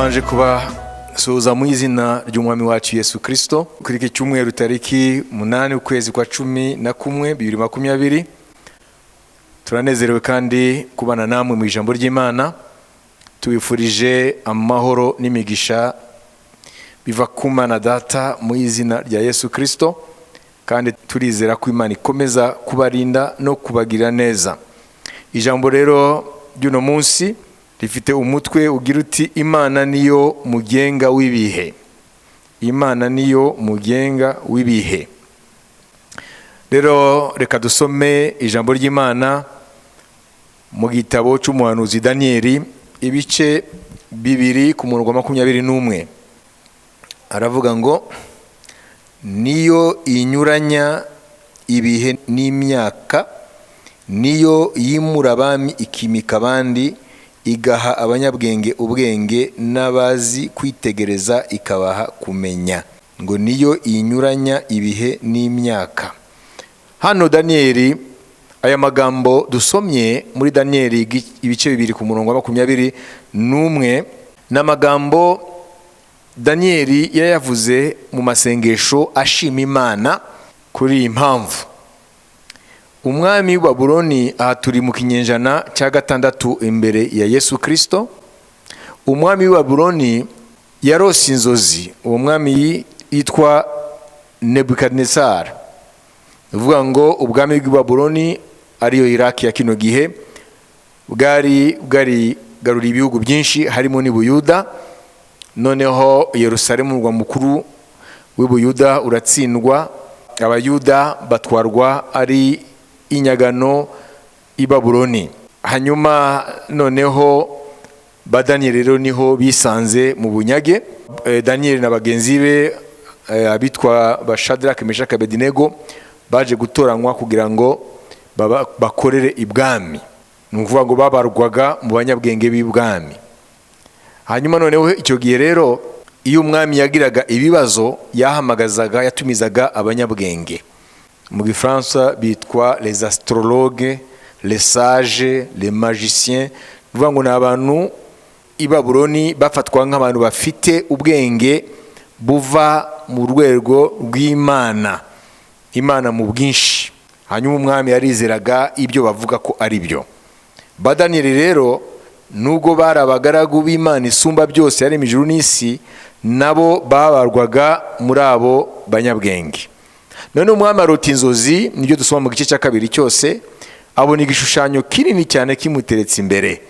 Mbanje kubasuhuza mu izina ry'Umwami wacu Yesu Kirisito. Kuri iki cyumweru, tariki 8, ukwezi kwa 11, 2020, turanezerewe kandi kubana namwe mu ijambo ry'Imana. Tubifurije amahoro n'imigisha biva ku Mana Data mu izina rya Yesu Kirisito, kandi turizera ko Imana ikomeza kubarinda no kubagirira neza. Ijambo rero ry'uno munsi rifite umutwe ugira uti: "Imana niyo mugenga w'ibihe." Imana niyo mugenga w'ibihe. Rero reka dusome ijambo ry'Imana mu gitabo cy'umuhanuzi Daniyeli, ibice 2, ku murongo wa 21. Aravuga ngo: "Niyo inyuranya ibihe n'imyaka, niyo yimura abami ikimika abandi, igaha abanyabwenge ubwenge, n'abazi kwitegereza ikabaha kumenya." Ngo niyo inyuranya ibihe n'imyaka. Hano Daniyeli, aya magambo dusomye muri Daniyeli ibice 2 ku murongo wa 21, ni amagambo Daniyeli yayavuze mu masengesho ashima Imana kuri iyi mpamvu. Umwami w'i, aha turi mu kinyejana cya gatandatu imbere ya Yesu Kirisito, umwami w'i yarose inzozi. Uwo mwami yitwa Nebukadinezari. Uvuga ngo ubwami bw'i Babuloni, ariyo Iraki ya kino gihe, bwari bwarigaruriye ibihugu byinshi, harimo n'Ibuyuda. Noneho Yerusalemu, umurwa mukuru w'Ibuyuda, uratsindwa, Abayuda batwarwa ari inyagano i Babuloni. Hanyuma noneho ba Daniyeli rero niho bisanze mu bunyage. Daniyeli na bagenzi be, abitwa ba Shadrach, Meshach, Abedinego, baje gutoranywa kugira ngo bakorere ibwami. Ni ukuvuga ngo babarwaga mu banyabwenge b'ibwami. Hanyuma noneho icyo gihe rero, iyo umwami yagiraga ibibazo, yahamagazaga, yatumizaga abanyabwenge. Mu Gifaransa bitwa les astrologues, les sages, les magiciens. Ni ukuvuga ngo ni abantu i Babuloni bafatwa nk'abantu bafite ubwenge buva mu rwego rw'Imana, Imana mu bwinshi. Hanyuma umwami yarizeraga ibyo bavuga ko ari byo. Ba Daniyeli rero, nubwo bari abagaragu b'Imana Isumba Byose yaremye ijuru n'isi, nabo babarwaga muri abo banyabwenge. None umwami arota inzozi, nibyo dusoma mu gice cya kabiri cyose. Abona igishushanyo kinini cyane kimuteretse imbere,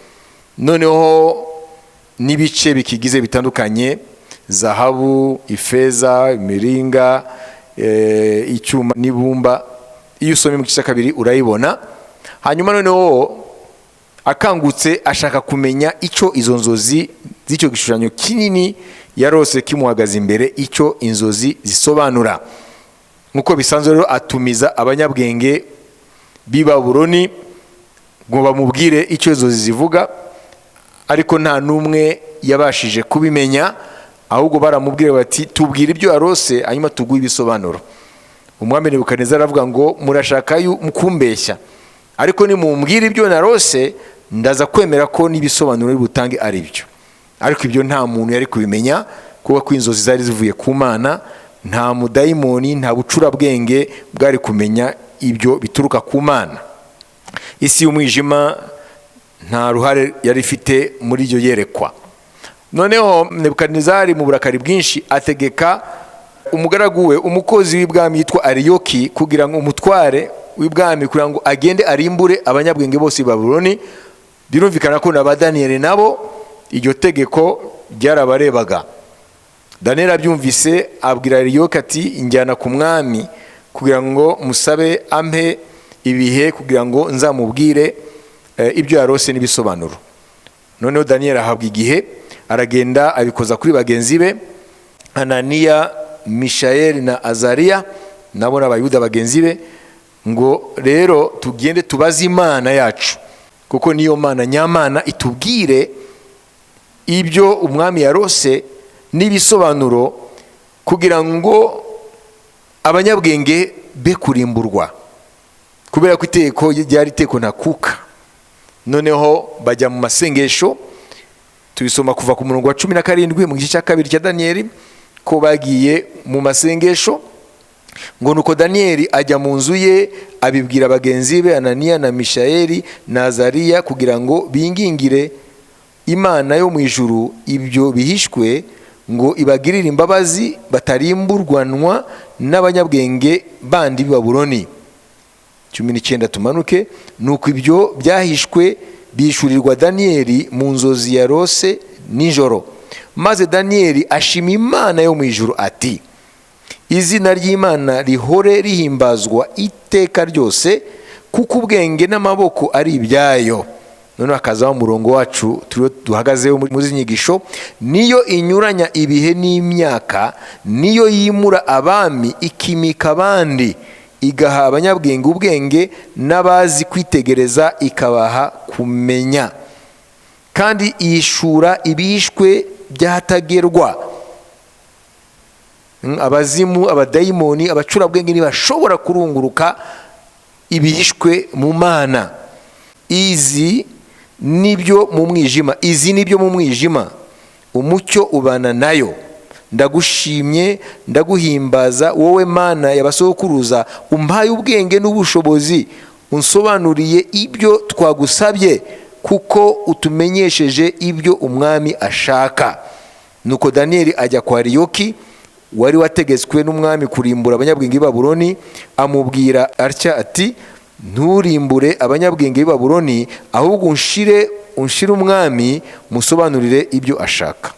noneho n'ibice bikigize bitandukanye: zahabu, ifeza, imiringa, icyuma n'ibumba. Iyo usomye mu gice cya kabiri urayibona. Hanyuma noneho akangutse ashaka kumenya icyo izo nzozi z'icyo gishushanyo kinini yarose kimuhagaze imbere, icyo inzozi zisobanura. Nk'uko bisanzwe rero, atumiza abanyabwenge b'i Babuloni ngo bamubwire icyo inzozi zivuga, ariko nta n'umwe yabashije kubimenya. Ahubwo baramubwira bati: "Tubwire ibyo warose, hanyuma tuguhe ibisobanuro." Umwami Nebukadinezari aravuga ngo: "Murashaka kumbeshya, ariko nimumbwire ibyo narose, ndaza kwemera ko n'ibisobanuro butange ari byo." Ariko ibyo nta muntu yari kubimenya, kuko ko inzozi zari zivuye ku Mana. Nta mudayimoni, nta bucurabwenge bwari kumenya ibyo bituruka ku Mana. Isi y'umwijima nta ruhare yari ifite muri iryo yerekwa. Noneho Nebukadinezari mu burakari bwinshi ategeka umugaragu we, umukozi w'ibwami yitwa Ariyoki, kugira ngo umutware w'ibwami, kugira ngo agende arimbure abanyabwenge bose i Babuloni. Birumvikana ko na ba Daniyeli nabo iryo tegeko ryarabarebaga. Daniyeli abyumvise abwira Ariyoki ati: "Njyana ku mwami kugira ngo musabe ampe ibihe kugira ngo nzamubwire ibyo yarose n'ibisobanuro." Noneho Daniyeli ahabwa igihe, aragenda abikoza kuri bagenzi be Ananiya, Mishayeli na Azariya, nabo ni Abayuda bagenzi be, ngo: "Rero tugende tubaze Imana yacu, kuko niyo Mana nyamana, itubwire ibyo umwami yarose n'ibisobanuro, kugira ngo abanyabwenge be kurimburwa," kubera ko itegeko ryari itegeko ntakuka. Noneho bajya mu masengesho. Tubisoma kuva ku murongo wa 17 mu gice cya 2 cya Daniyeli, ko bagiye mu masengesho. Ngo nuko Daniyeli ajya mu nzu ye, abibwira bagenzi be Ananiya na Mishayeli na Azariya, kugira ngo bingingire Imana yo mu ijuru ibyo bihishwe, ngo ibagirire imbabazi batarimburwanwa n'abanyabwenge bandi b'i Babuloni. 19 tumanuke. Nuko ibyo byahishwe bishurirwa Daniyeli mu nzozi yarose nijoro, maze Daniyeli ashima Imana yo mu ijuru ati: "Izina ry'Imana rihore rihimbazwa iteka ryose, kuko ubwenge n'amaboko ari ibyayo." Noneho hakazaho umurongo wacu turiho duhagazeho muri izi nyigisho: "Niyo inyuranya ibihe n'imyaka, niyo yimura abami ikimika abandi, igaha abanyabwenge ubwenge, n'abazi kwitegereza ikabaha kumenya. Kandi yishura ibihishwe by'ahatagerwa." Abazimu, abadayimoni, abacurabwenge ntibashobora kurunguruka ibihishwe mu Mana. Izi nibyo mu mwijima, izi nibyo mu mwijima, umucyo ubana nayo. Ndagushimye, ndaguhimbaza, wowe Mana y'abasokuruza, umpaye ubwenge n'ubushobozi, unsobanuriye ibyo twagusabye, kuko utumenyesheje ibyo umwami ashaka. Nuko Daniyeli ajya kwa Ariyoki wari wategetswe n'umwami kurimbura abanyabwenge b'i Babuloni, amubwira atya ati: "Nturimbure abanyabwenge b'i Babuloni, ahubwo unshire umwami, musobanurire ibyo ashaka."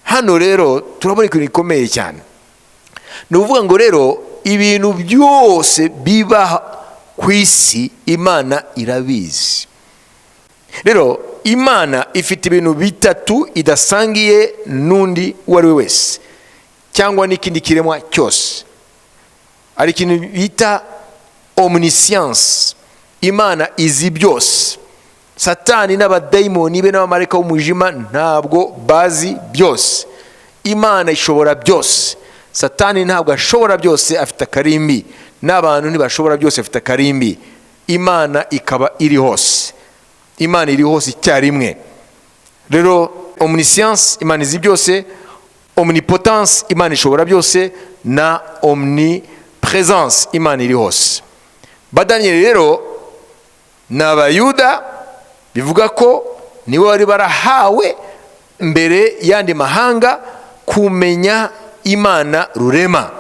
Hano rero turabona ikintu gikomeye cyane. Ni ukuvuga ngo rero ibintu byose biba ku isi Imana irabizi. Rero Imana ifite ibintu bitatu idasangiye n'undi uwo ari we wese cyangwa n'ikindi kiremwa cyose. Hari ikintu bita omniscience, Imana izi byose. Satani n'abadayimoni be n'abamarayika b'umwijima ntabwo bazi byose. Imana ishobora byose, Satani ntabwo ashobora byose, afite akarimbi, n'abantu ntibashobora byose, afite akarimbi. Imana ikaba iri hose, Imana iri hose icyarimwe. Rero omniscience, Imana izi byose, omnipotence, Imana ishobora byose, na omnipresence, Imana iri hose. Ba Daniyeli rero ni Abayuda, bivuga ko nibo bari barahawe mbere y'andi mahanga kumenya Imana rurema.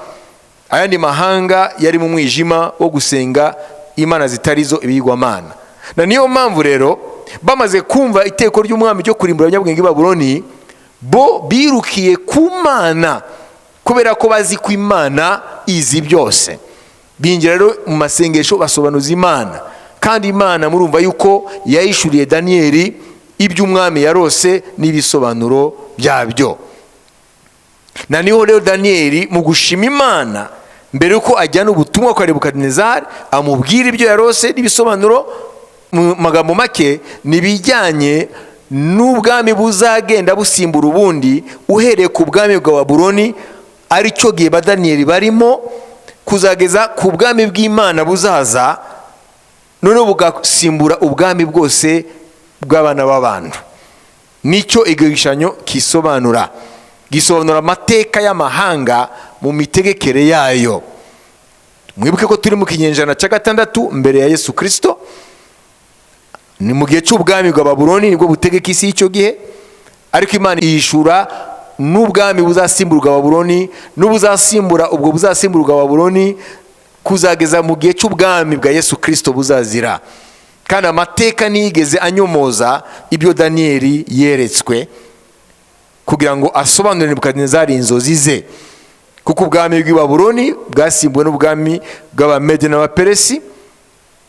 Ayandi mahanga yari mu mwijima wo gusenga imana zitari zo, ibigwamana. Na niyo mpamvu rero bamaze kumva iteko ry'umwami ryo kurimbura abanyabwenge b'i Babuloni, bo birukiye ku Mana, kubera ko bazi ko Imana izi byose. Binjira rero mu masengesho, basobanuza Imana, kandi Imana murumva yuko yahishuriye Daniyeli iby'umwami yarose n'ibisobanuro byabyo. Na niho rero Daniyeli mu gushima Imana, mbere yuko ajyana ubutumwa kwa Nebukadinezari amubwira ibyo yarose n'ibisobanuro, mu magambo make ni ibijyanye n'ubwami buzagenda busimbura ubundi, uhereye ku bwami bwa Babuloni, aricyo gihe ba Daniyeli barimo, kuzageza ku bwami bw'Imana buzaza noneho bugasimbura ubwami bwose bw'abana b'abantu. Nicyo igishushanyo kisobanura, gisobanura amateka y'amahanga mu mitegekere yayo. Mwibuke ko turi mu kinyejana cya 6 mbere ya Yesu Kirisito, ni mu gihe cy'ubwami bwa Babuloni, nibwo butegeka isi y'icyo gihe. Ariko Imana yishura n'ubwami buzasimbura ubwa Babuloni, n'ubuzasimbura ubwo buzasimbura ubwa Babuloni, kuzageza mu gihe cy'ubwami bwa Yesu Kirisito buzazira. Kandi amateka ntiyigeze anyomoza ibyo Daniyeli yeretswe kugira ngo asobanurire Nebukadinezari inzozi ze, kuko ubwami bw'i Babuloni bwasimbuwe n'ubwami bw'Abamede n'Abaperesi,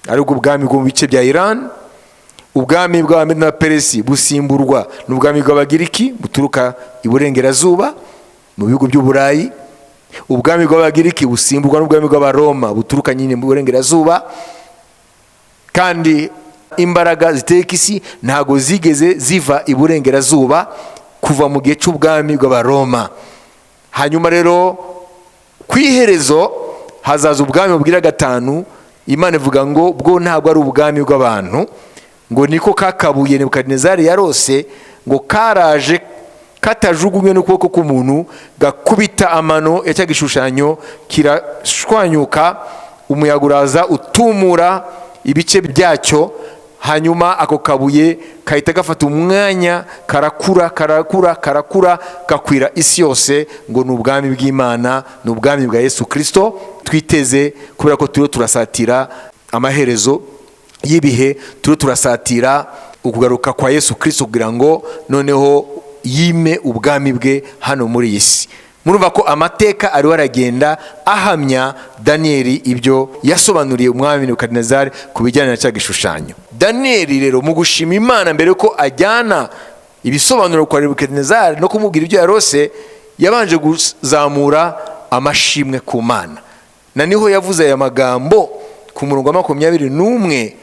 aribwo bwami bwo mu bice bya Iran. Ubwami bw'Abamede n'Abaperesi busimburwa n'ubwami bw'Abagiriki buturuka iburengerazuba mu bihugu by'Uburayi. Ubwami bw'Abagiriki busimburwa n'ubwami bw'Abaroma buturuka nyine mu burengerazuba. Kandi imbaraga ziteka isi ntabwo zigeze ziva iburengerazuba kuva mu gihe cy'ubwami bw'Abaroma. Hanyuma rero ku iherezo hazaza ubwami bubwira gatanu. Imana ivuga ngo bwo ntabwo ari ubwami bw'abantu, ngo niko kakabuye Nebukadinezari yarose. Ngo karaje katajugunywe n'ukuboko k'umuntu, gakubita amano ya cya gishushanyo, kirashwanyuka. Umuyaga uraza utumura ibice byacyo, hanyuma ako kabuye kahita gafata umwanya, karakura, karakura, karakura, gakwira isi yose. Ngo ni ubwami bw'Imana, ni ubwami bwa Yesu Kirisito twiteze, kubera ko turiho turasatira amaherezo y'ibihe, turiho turasatira ukugaruka kwa Yesu Kirisito kugira ngo noneho yime ubwami bwe hano muri iyi si. Murumva ko amateka ariho aragenda ahamya Daniyeli ibyo yasobanuriye umwami Nebukadinezari ku bijyanye na cya gishushanyo. Daniyeli rero, mu gushima Imana, mbere ko ajyana ibisobanuro kwa Nebukadinezari no kumubwira ibyo yarose, yabanje kuzamura amashimwe ku Mana, na niho yavuze aya magambo ku murongo wa 21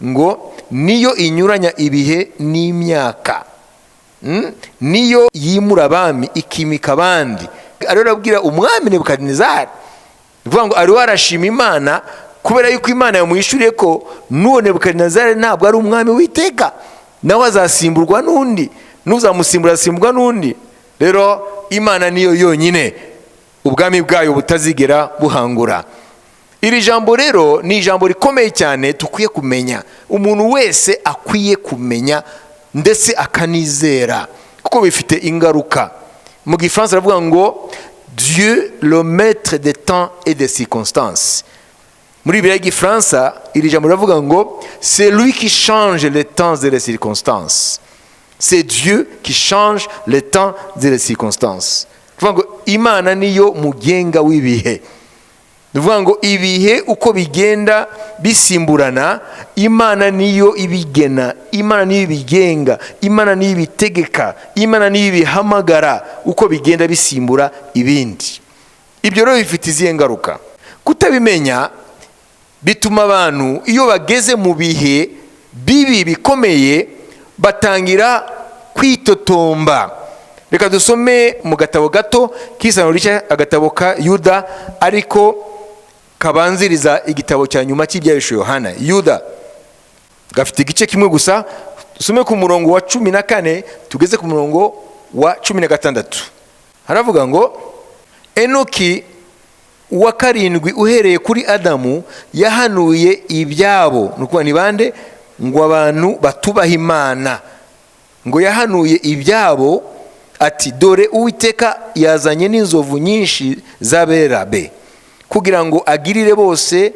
ngo: "Niyo inyuranya ibihe n'imyaka, niyo yimura abami ikimika abandi." Ariho arabwira umwami Nebukadinezari, ni ukuvuga ngo ariho arashima Imana kubera yuko Imana yamuhishuriye ko n'uwo Nebukadinezari ntabwo ari umwami w'iteka, nawe azasimburwa n'undi, n'uzamusimbura asimburwa n'undi. Rero Imana niyo yonyine ubwami bwayo butazigera buhangura. Iri jambo rero ni ijambo rikomeye cyane dukwiye kumenya, umuntu wese akwiye kumenya ndetse akanizera, kuko bifite ingaruka. Mu Gifaransa aravuga ngo: "Dieu le maître des temps et des circonstances." Muri Bibiliya y'Igifaransa iri jambo riravuga ngo: "C'est lui qui change les temps et les circonstances." C'est Dieu qui change les temps et les circonstances. Kuvuga ngo Imana niyo mugenga w'ibihe, ni ukuvuga ngo ibihe uko bigenda bisimburana, Imana niyo ibigena, Imana niyo ibigenga, Imana niyo ibitegeka, Imana niyo ibihamagara uko bigenda bisimbura ibindi. Ibyo rero bifite izihe ngaruka? Kutabimenya bituma abantu iyo bageze mu bihe bibi bikomeye batangira kwitotomba. Reka dusome mu gatabo gato k'Isano Rishya, agatabo ka Yuda, ariko kabanziriza igitabo cya nyuma cy'Ibyahishuwe Yohana. Yuda gafite igice kimwe gusa. Dusome ku murongo wa 14 tugeze ku murongo wa 16. Haravuga ngo: "Enoki wa karindwi uhereye kuri Adamu yahanuye ibyabo." Ni ukuvuga ni bande? Ngo abantu batubaha Imana. Ngo yahanuye ibyabo ati: "Dore Uwiteka yazanye n'inzovu nyinshi z'abera be kugira ngo agirire bose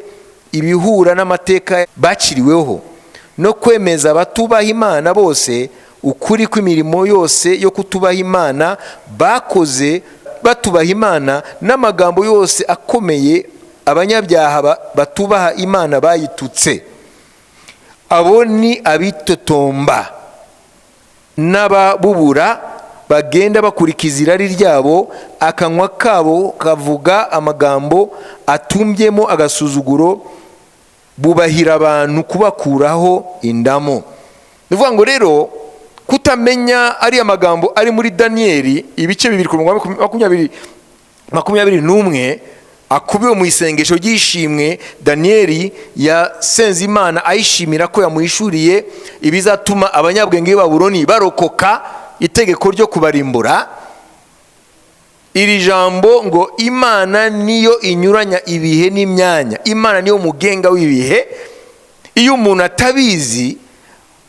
ibihura n'amateka baciriweho, no kwemeza abatubaha Imana bose ukuri kw'imirimo yose yo kutubaha Imana bakoze batubaha Imana, n'amagambo yose akomeye abanyabyaha batubaha Imana bayitutse." Abo ni abitotomba n'ababubura, bagenda bakurikiza irari ryabo. Akanwa kabo kavuga amagambo atumbyemo agasuzuguro, bubahira abantu kubakuraho indamu. Ni ukuvuga ngo rero kutamenya ariya magambo ari muri Daniyeli ibice 2 ku murongo wa 21, akubiwe mu isengesho ry'ishimwe Daniyeli yasenze Imana ayishimira ko yamuhishuriye ibizatuma abanyabwenge b'i Babuloni barokoka itegeko ryo kubarimbura. Iri jambo ngo Imana niyo inyuranya ibihe n'imyanya, Imana niyo mugenga w'ibihe, iyo umuntu atabizi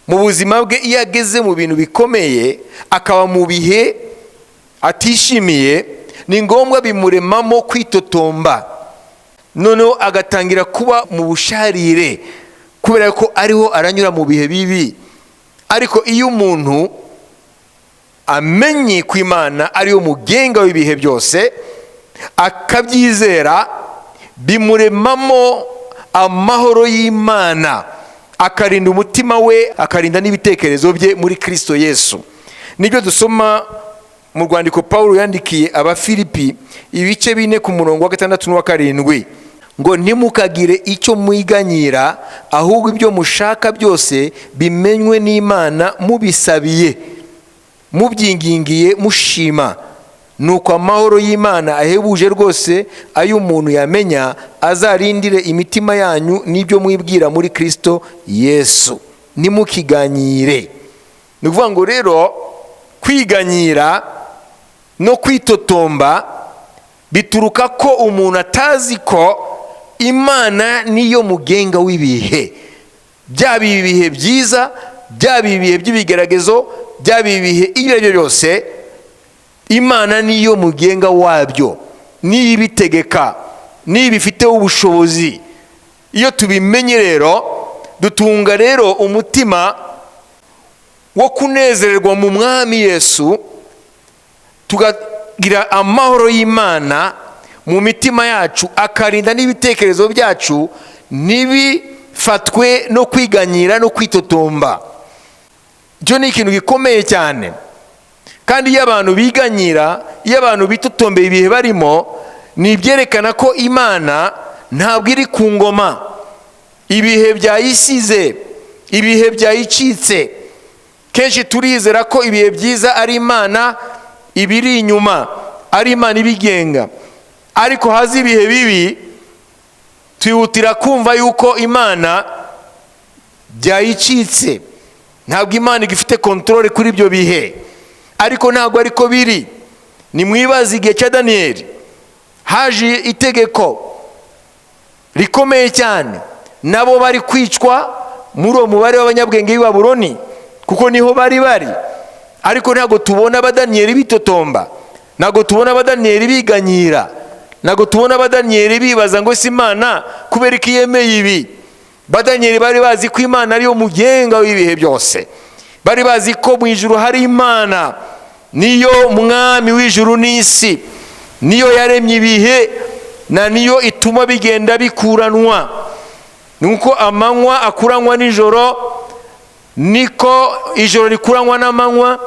mu buzima bwe, iyo ageze mu bintu bikomeye, akaba mu bihe atishimiye, ni ngombwa bimuremamo kwitotomba, noneho agatangira kuba mu busharire kubera ko ariho aranyura mu bihe bibi. Ariko iyo umuntu amenye ko Imana ariyo mugenga w'ibihe byose, akabyizera, bimuremamo amahoro y'Imana, akarinda umutima we, akarinda n'ibitekerezo bye muri Kirisito Yesu. Nibyo dusoma mu rwandiko Paul yandikiye Abafilipi, ibice 4 ku murongo wa 6 n'uwa 7, ngo: "Ntimukagire icyo mwiganyira, ahubwo ibyo mushaka byose bimenywe n'Imana mubisabiye, mubyingingiye, mushima. Nuko amahoro y'Imana ahebuje rwose ayo umuntu yamenya azarindire imitima yanyu n'ibyo mwibwira muri Kirisito Yesu." Ntimukiganyire. Ni ukuvuga ngo rero Kwiganyira no kwitotomba bituruka ko umuntu atazi ko Imana niyo mugenga w'ibihe, byaba ibihe byiza, byaba ibihe by'ibigeragezo, byaba ibihe ibyo ari byo byose, Imana niyo mugenga wabyo, niyo ibitegeka, niyo ibifiteho ubushobozi. Iyo tubimenye rero, dutunga rero umutima wo kunezererwa mu Mwami Yesu, tukagira amahoro y'Imana mu mitima yacu, akarinda n'ibitekerezo byacu ntibifatwe no kwiganyira no kwitotomba. Icyo ni ikintu gikomeye cyane. Kandi iyo abantu biganyira, iyo abantu bitotombeye ibihe barimo, ni ibyerekana ko Imana ntabwo iri ku ngoma. Ibihe byayisize, ibihe byayicitse. Kenshi turizera ko ibihe byiza ari Imana ibiri inyuma, ari Imana ibigenga, ariko haza ibihe bibi twihutira kumva yuko Imana byayicitse, ntabwo Imana igifite contrôle kuri ibyo bihe. Ariko ntabwo ariko biri. Nimwibaze igihe cya Daniyeli, haje itegeko rikomeye cyane, nabo bari kwicwa muri uwo mubare w'abanyabwenge b'i Babuloni, kuko niho bari bari. Ariko ntabwo tubona abadaniyeli bitotomba, ntabwo tubona abadaniyeli biganyira, ntabwo tubona abadaniyeli bibaza ngo si Imana kubera ko yemeye ibi. Badaniyeli bari bazi ko Imana ariyo mugenga w'ibihe byose, bari bazi ko mu ijuru hari Imana, niyo mwami w'ijuru n'isi, niyo yaremye ibihe na niyo ituma bigenda bikuranwa. Nuko amanywa akuranwa nijoro, niko ijoro rikuranwa n'amanywa,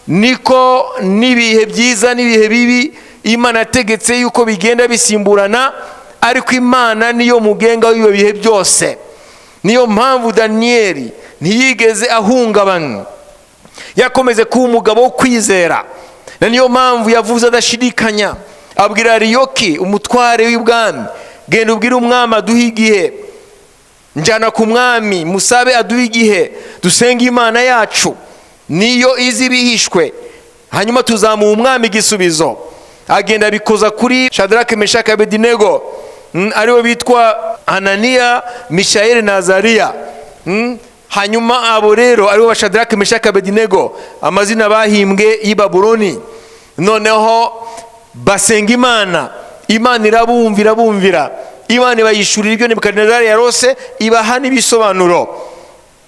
niko n'ibihe byiza n'ibihe bibi Imana yategetse yuko bigenda bisimburana, ariko Imana niyo mugenga w'ibyo bihe byose. Niyo mpamvu Daniyeli ntiyigeze ahungabanywa, yakomeze kuba umugabo wo kwizera. Na niyo mpamvu yavuze adashidikanya, abwira Ariyoki umutware w'ibwami, genda ubwire umwami aduhe igihe, njyana ku mwami musabe aduhe igihe dusenge Imana yacu niyo izi ibihishwe, hanyuma tuzamuha umwami igisubizo. Agenda abikoza kuri Shadrake, Meshaki, Abedinego, aribo bitwa Hananiya, Mishayeli na Azariya. Hanyuma abo rero aribo ba Shadrake, Meshaki, Abedinego, amazina bahimbwe y'i Babuloni. Noneho basenga Imana, Imana irabumvira, bumvira Imana ibayishurira ibyo Nebukadinezari yarose, ibaha n'ibisobanuro.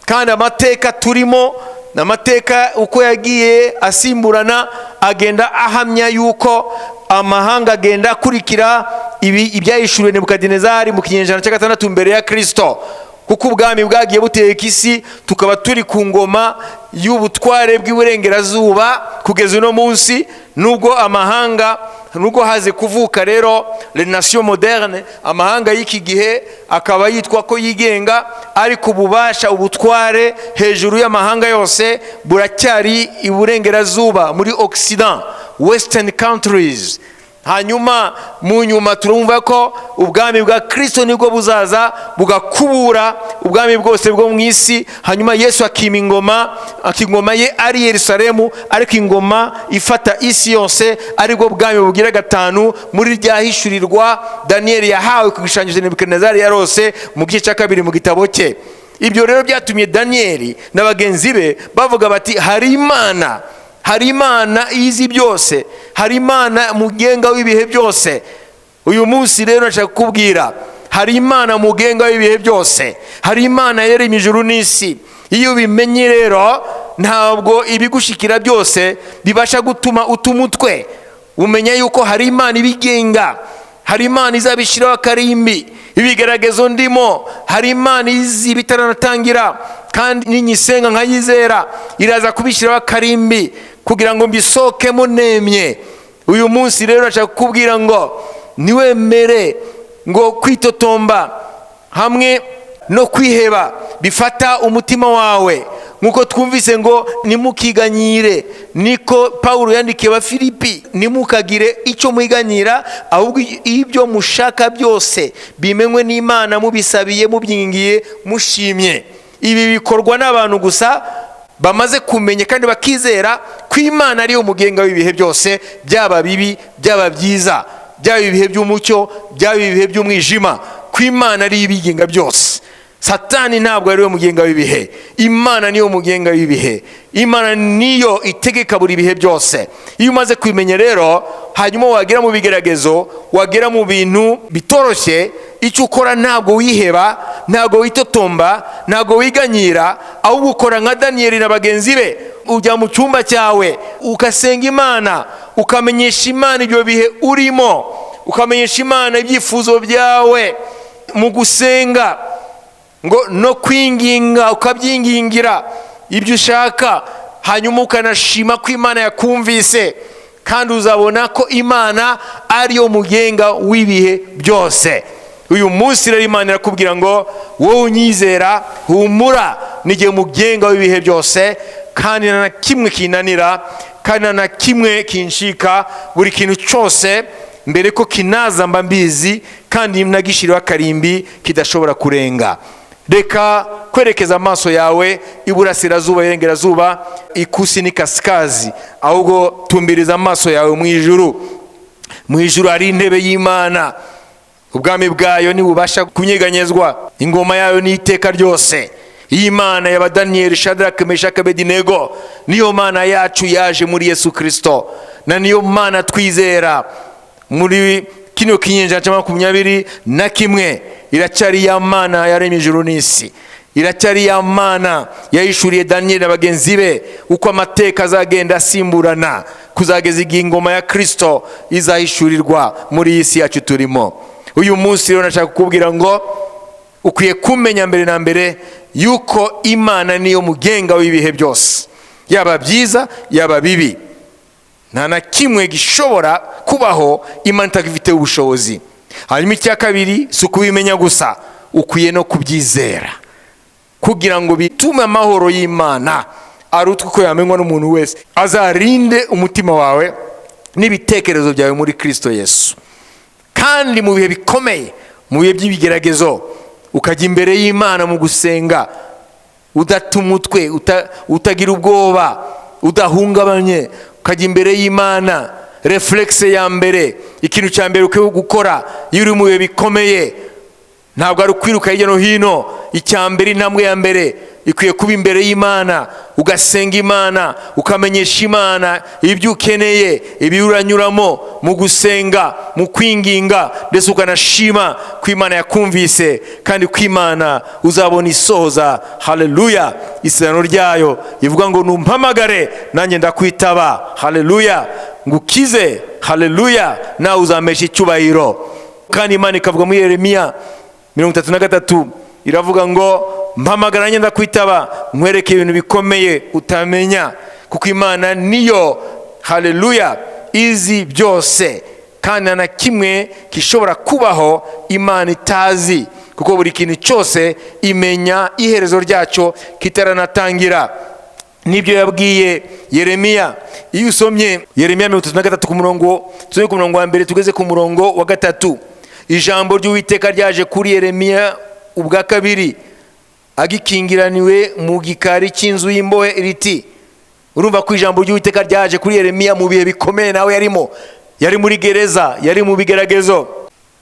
Kandi amateka turimo n'amateka uko yagiye asimburana agenda ahamya yuko amahanga agenda akurikira ibyayishuriwe Nebukadinezari mu kinyejana cya 6 mbere ya Kristo, kuko ubwami bwagiye buteka isi, tukaba turi ku ngoma y'ubutware bw'iburengerazuba kugeza uno munsi. Nubwo amahanga, nubwo haze kuvuka rero les nations modernes, amahanga y'iki gihe akaba yitwa ko yigenga, ariko ububasha, ubutware hejuru y'amahanga yose buracyari iburengerazuba muri Occident, western countries. Hanyuma mu nyuma turumva ko ubwami bwa Kristo nibwo buzaza bugakubura ubwami bwose bwo mu isi, hanyuma Yesu akima ingoma, akingoma ye ari Yerusalemu, ariko ingoma ifata isi yose aribwo bwami bugira 5 muri ryahishurirwa Daniyeli yahawe ku gishushanyo cya Nebukadinezari yarose mu gice cya 2 mu gitabo cye. Ibyo rero byatumye Daniyeli na bagenzi be bavuga bati hari Imana, hari Imana izi byose, hari Imana mugenga w'ibihe byose. Uyu munsi rero nashaka kukubwira, hari Imana mugenga w'ibihe byose, hari Imana yaremye ijuru n'isi. Iyo ubimenye rero, ntabwo ibigushikira byose bibasha gutuma uta umutwe. Umenya yuko hari Imana ibigenga, hari Imana izabishyiraho akarimbi ibigaragazo ndimo, hari Imana izi bitaranatangira, kandi ninyisenga nkayizera iraza kubishyiraho akarimbi kugira ngo mbisokemo nemye. Uyu munsi rero nashaka kukubwira ngo niwemere ngo kwitotomba hamwe no kwiheba bifata umutima wawe, nkuko twumvise ngo nimukiganyire, niko Paulo yandikiye Abafilipi, nimukagire icyo mwiganyira, ahubwo ibyo mushaka byose bimenywe n'Imana, mubisabiye, mubyingiye, mushimye. Ibi bikorwa n'abantu gusa bamaze kumenya kandi bakizera ko Imana ariyo mugenga w'ibihe byose, byaba bibi, byaba byiza, byaba ibihe by'umucyo, byaba ibihe by'umwijima, ko Imana ariyo ibigenga byose. Satani ntabwo ariwe mugenga w'ibihe, Imana niyo mugenga w'ibihe, Imana niyo itegeka buri bihe byose. Iyo umaze kubimenya rero, hanyuma wagera mu bigeragezo, wagera mu bintu bitoroshye, icyo ukora ntabwo wiheba, ntabwo witotomba, ntabwo wiganyira, ahubwo ukora nka Daniyeli na bagenzi be. Ujya mu cyumba cyawe ugasenga Imana, ukamenyesha Imana ibyo bihe urimo, ukamenyesha Imana ibyifuzo byawe mu gusenga ngo no kwinginga, ukabyingingira ibyo ushaka, hanyuma ukanashima ko Imana yakumvise, kandi uzabona ko Imana ariyo mugenga w'ibihe byose. Uyu munsi rero Imana irakubwira ngo wowe unyizera, humura, n'igihe mugenga w'ibihe byose, kandi nta na kimwe kinanira, kandi nta na kimwe kinshika. Buri kintu cyose mbere ko kinaza mba mbizi, kandi nagishyiriweho akarimbi kidashobora kurenga. Reka kwerekeza amaso yawe iburasirazuba, iburengerazuba, ikusi n'ikasikazi, ahubwo tumbiriza amaso yawe mu ijuru. Mu ijuru hari intebe y'Imana, ubwami bwayo ntibubasha kunyeganyezwa, ingoma yayo ni iteka ryose. Iyi Mana ya Daniyeli, Shadraka, Meshaki, Abedinego niyo Mana yacu yaje muri Yesu Kirisito, na niyo Mana twizera muri kino kinyejana cya 21. Iracyari ya Mana yaremye ijuru n'isi, iracyari ya Mana yahishuriye Daniyeli na bagenzi be uko amateka azagenda asimburana kuzageza igihe ingoma ya Kirisito izahishurirwa muri iyi si yacu turimo. Uyu munsi rero nashaka kukubwira ngo ukwiye kumenya mbere na mbere yuko Imana niyo mugenga w'ibihe byose, yaba byiza, yaba bibi. Nta na kimwe gishobora kubaho Imana itagifiteho ubushobozi. Hanyuma icya kabiri, si ukubimenya gusa, ukwiye no kubyizera kugira ngo bitume amahoro y'Imana arutwe uko yamenywa n'umuntu wese azarinde umutima wawe n'ibitekerezo byawe muri Kirisito Yesu. Kandi mu bihe bikomeye, mu bihe by'ibigeragezo, ukajya imbere y'Imana mu gusenga, udata umutwe, utagira ubwoba, udahungabanye, ukajya imbere y'Imana. Réflexe ya mbere, ikintu cya mbere ukwiye gukora iyo uri mu bihe bikomeye, ntabwo ari ukwiruka hirya no hino. Icya mbere, intambwe ya mbere ikwiye kuba imbere y'Imana, ugasenga Imana, ukamenyesha Imana ibyo ukeneye, ibyo uranyuramo mu gusenga, mu kwinginga, ndetse ukanashima ko Imana yakumvise, kandi ko Imana uzabona isohoza, haleluya, isezerano ryayo ivuga ngo numpamagare nanjye ndakwitaba, haleluya, ngukize, haleluya, nawe uzampesha icyubahiro. Kandi Imana ikavuga muri Yeremiya 33, iravuga ngo mpamagara nanjye ndakwitaba, nkwereke ibintu bikomeye utamenya, kuko Imana niyo, haleluya, izi byose, kandi nta na kimwe gishobora kubaho Imana itazi, kuko buri kintu cyose imenya iherezo ryacyo kitaranatangira. Nibyo yabwiye Yeremiya. Iyo usomye Yeremiya 33 ku murongo, tujye ku murongo wa mbere tugeze ku murongo wa 3, ijambo ry'Uwiteka ryaje kuri Yeremiya ubwa kabiri agikingiraniwe mu gikari cy'inzu y'imbohe riti. Urumva ko ijambo ry'Uwiteka ryaje kuri Yeremiya mu bihe bikomeye nawe yarimo, yari muri gereza, yari mu bigeragezo.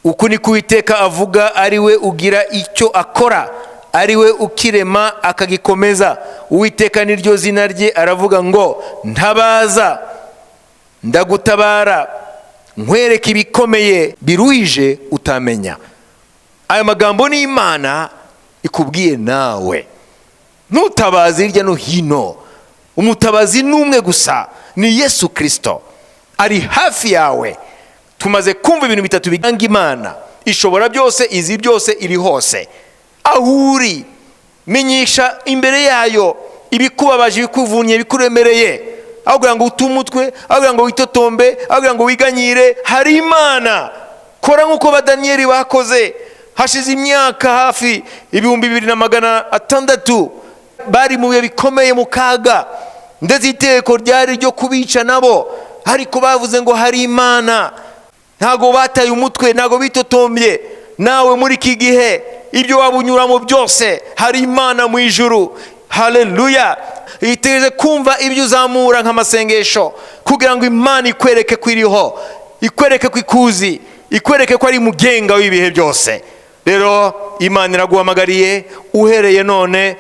Uku ni ko Uwiteka avuga, ari we ugira icyo akora, ari we ukirema akagikomeza, Uwiteka niryo zina rye. Aravuga ngo ntabaza ndagutabara, nkwereke ibikomeye biruhije utamenya. Aya magambo ni Imana ikubwiye nawe. Ntutabaze hirya no hino, umutabazi ni umwe gusa, ni Yesu Kirisito, ari hafi yawe. Tumaze kumva ibintu bitatu biranga Imana: ishobora byose, izi byose, iri hose. Aho uri, menyesha imbere yayo ibikubabaje, ibikuvunnye, ibikuremereye, aho kugira ngo ute umutwe, aho kugira ngo witotombe, aho kugira ngo wiganyire, hari Imana. Kora nk'uko ba Daniyeli bakoze. Hashize imyaka hafi 2600, bari mu bihe bikomeye, mu kaga, ndetse iteko ryari ryo kubica nabo, ariko bavuze ngo hari Imana. Ntabwo bataye umutwe, ntabwo bitotombye. Nawe muri iki gihe, ibyo waba unyuramo byose, hari Imana mu ijuru, haleluya. Itegereje kumva ibyo uzamura nk'amasengesho, kugira ngo Imana ikwereke ko iriho, ikwereke ko ikuzi, ikwereke ko ari mugenga w'ibihe byose. Rero Imana iraguhamagariye uhereye none,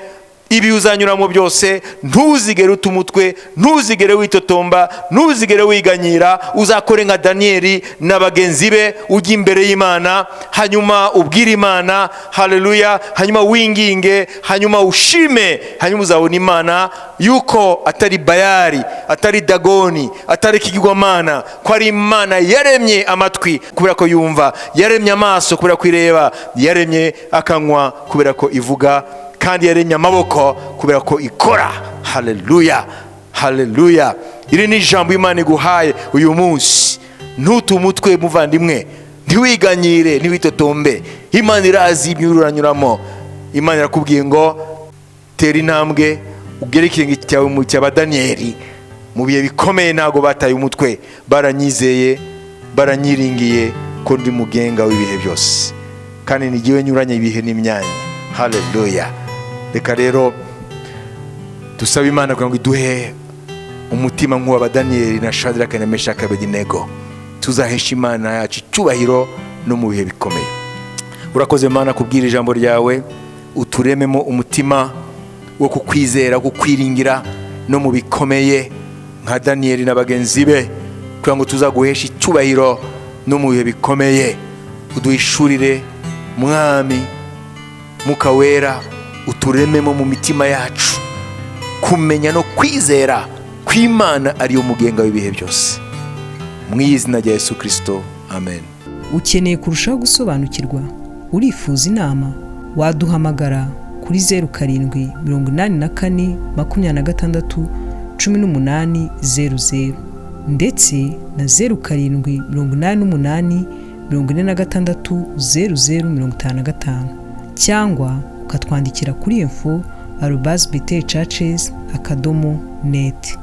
ibi uzanyuramo byose, ntuzigere uta umutwe, ntuzigere witotomba, ntuzigere wiganyira. Uzakore nka Daniyeli na bagenzi be, ujye imbere y'Imana, hanyuma ubwire Imana, haleluya, hanyuma winginge, hanyuma ushime, hanyuma uzabona Imana yuko atari Bayari, atari Dagoni, atari ikigirwamana, ko ari Imana yaremye amatwi kubera ko yumva, yaremye amaso kubera ko ireba, yaremye akanwa kubera ko ivuga, kandi yaremye amaboko kubera ko ikora. Haleluya, haleluya! Iri ni ijambo Imana iguhaye uyu munsi. Ntute umutwe, muvandimwe, ntiwiganyire, ntiwitotombe. Imana irazi ibyo uranyuramo. Imana irakubwiye ngo tera intambwe, ugere ikirenge cyawe mu cya Daniyeli. Mu bihe bikomeye ntabwo bataye umutwe, baranyizeye, baranyiringiye ko ndi mugenga w'ibihe byose, kandi nigiwe nyuranye ibihe n'imyanya. Haleluya! Reka rero dusabe Imana kugira ngo iduhe umutima nk'uwa Daniyeli na Shadraka na Meshaki, Abedenego, tuzahesha Imana yacu icyubahiro no mu bihe bikomeye. Urakoze Mana kubwira ijambo ryawe, uturememo umutima wo kukwizera, kukwiringira no mu bikomeye nka Daniyeli na bagenzi be, kugira ngo tuzaguheshe icyubahiro no mu bihe bikomeye. Uduhishurire, Mwami Muka Wera, uturememo mu mitima yacu kumenya no kwizera kw'Imana ariyo mugenga w'ibihe byose, mu izina rya Yesu Kirisito, amen. Ukeneye kurushaho gusobanukirwa? Urifuza inama? Waduhamagara kuri 0784261800 ndetse na 0788460055, cyangwa ukatwandikira kuri info@btchurches.net.